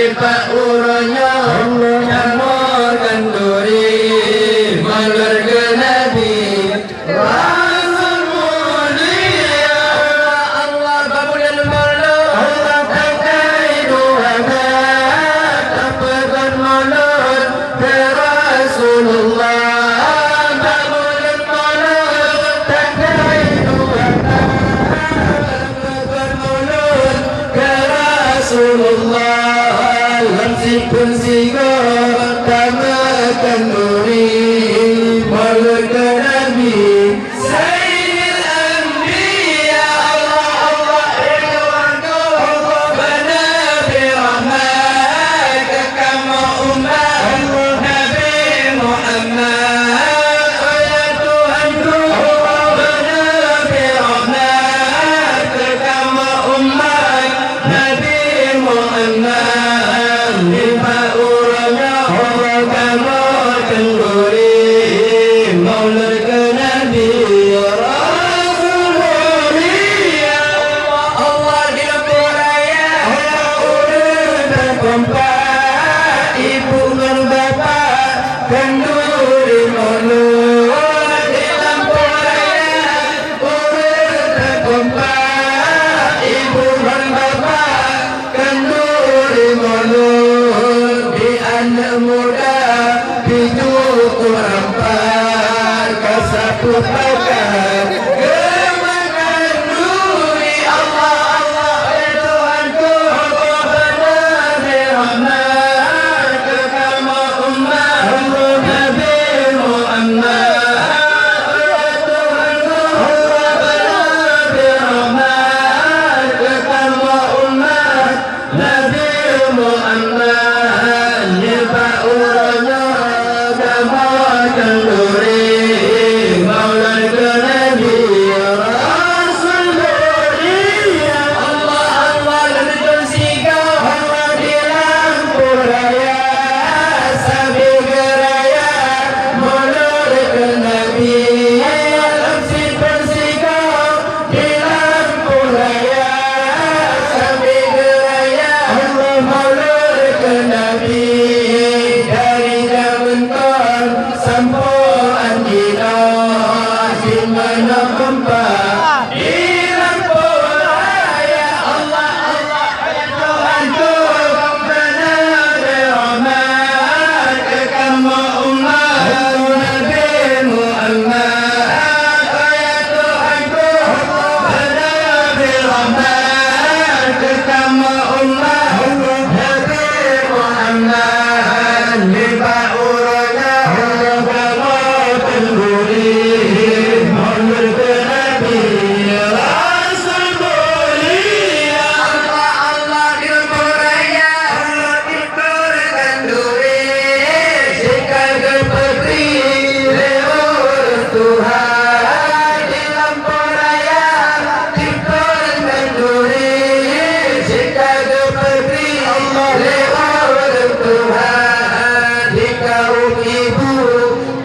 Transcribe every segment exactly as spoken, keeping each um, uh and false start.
Bak uroe nyoe, kamoe khanduri, maulud keu Nabi, Rasul mulia. Allah, bak buleuen maulud, Allah pakai dua bak, tapeugöt maulud keu Rasulullah, bak buleuen maulud, pakai dua bak. Rasulullah, lam siphon sigoe tameukeunduri, maulud keu Nabi, Sayyidil Anbiya. Allah, Allah, ridhoanku, Allah, beu Nabi rahmat keu kamoe umat Nabi Muhammad. Ya Tuhanku, Allah, beu Nabi rahmat keu kamoe umat Nabi Muhammad, nibak uroe nyoe kamoe khanduri, maulud keu Nabi Rasul mulia. Allah di lampôh raya, ureueng takompak, ibu ngon bapak, khanduri maulud di lampôh raya, ureueng takompak, ibu ngon bapak, khanduri maulud di aneuk muda, pih cukup rampat ka sapeue pakat. Geumat khanduri, Allah, Allah, ya Tuhanku, Allah, beu Nabi rahmat keu kamoe umat Nabi Muhammad. Ya Tuhanku, Allah, beu Nabi rahmat keu kamoe umat Nabi Muhammad, nibak uroe nyoe kamoe khanduri, maulud keu Nabi Rasul mulia. Allah, Allah, lôn sigoe di lampôh raya, sabe geuraya maulud keu Nabi, lam siphon sigoe di lampôh raya, sabe geuraya maulud keu Nabi. Dari jameun kon sampoe 'an jinoe, di manoe kompak di lampôh raya. Allah, Allah, Tuhanku, beu Nabi rahmat keu kamoe umat Nabi Muhammad. Ya Tuhanku, beu Nabi rahmat keu kamoe umat Nabi Muhammad. Nibak uroe nyoe kamoe khanduri, maulud keu Nabi Rasul mulia. Allah, Allah, di lampôh raya, Allah, di lampôh raya khanduri, jika geupeubri lé ureueng tuha di lampôh raya, di lampôh raya khanduri, jika geupeubri lé ureueng tuha di kaum ibu,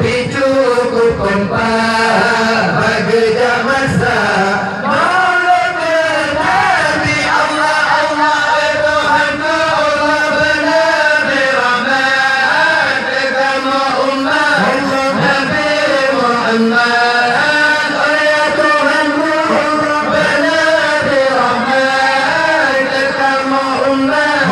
pih cukup kompak bak geujak masak maulud keu Nabi. Allah, Allah, ya Tuhanku, Allah, beu Nabi rahmat keu kamoe umat Nabi Muhammad. Ya Tuhanku, Allah, beu Nabi rahmat keu kamoe umat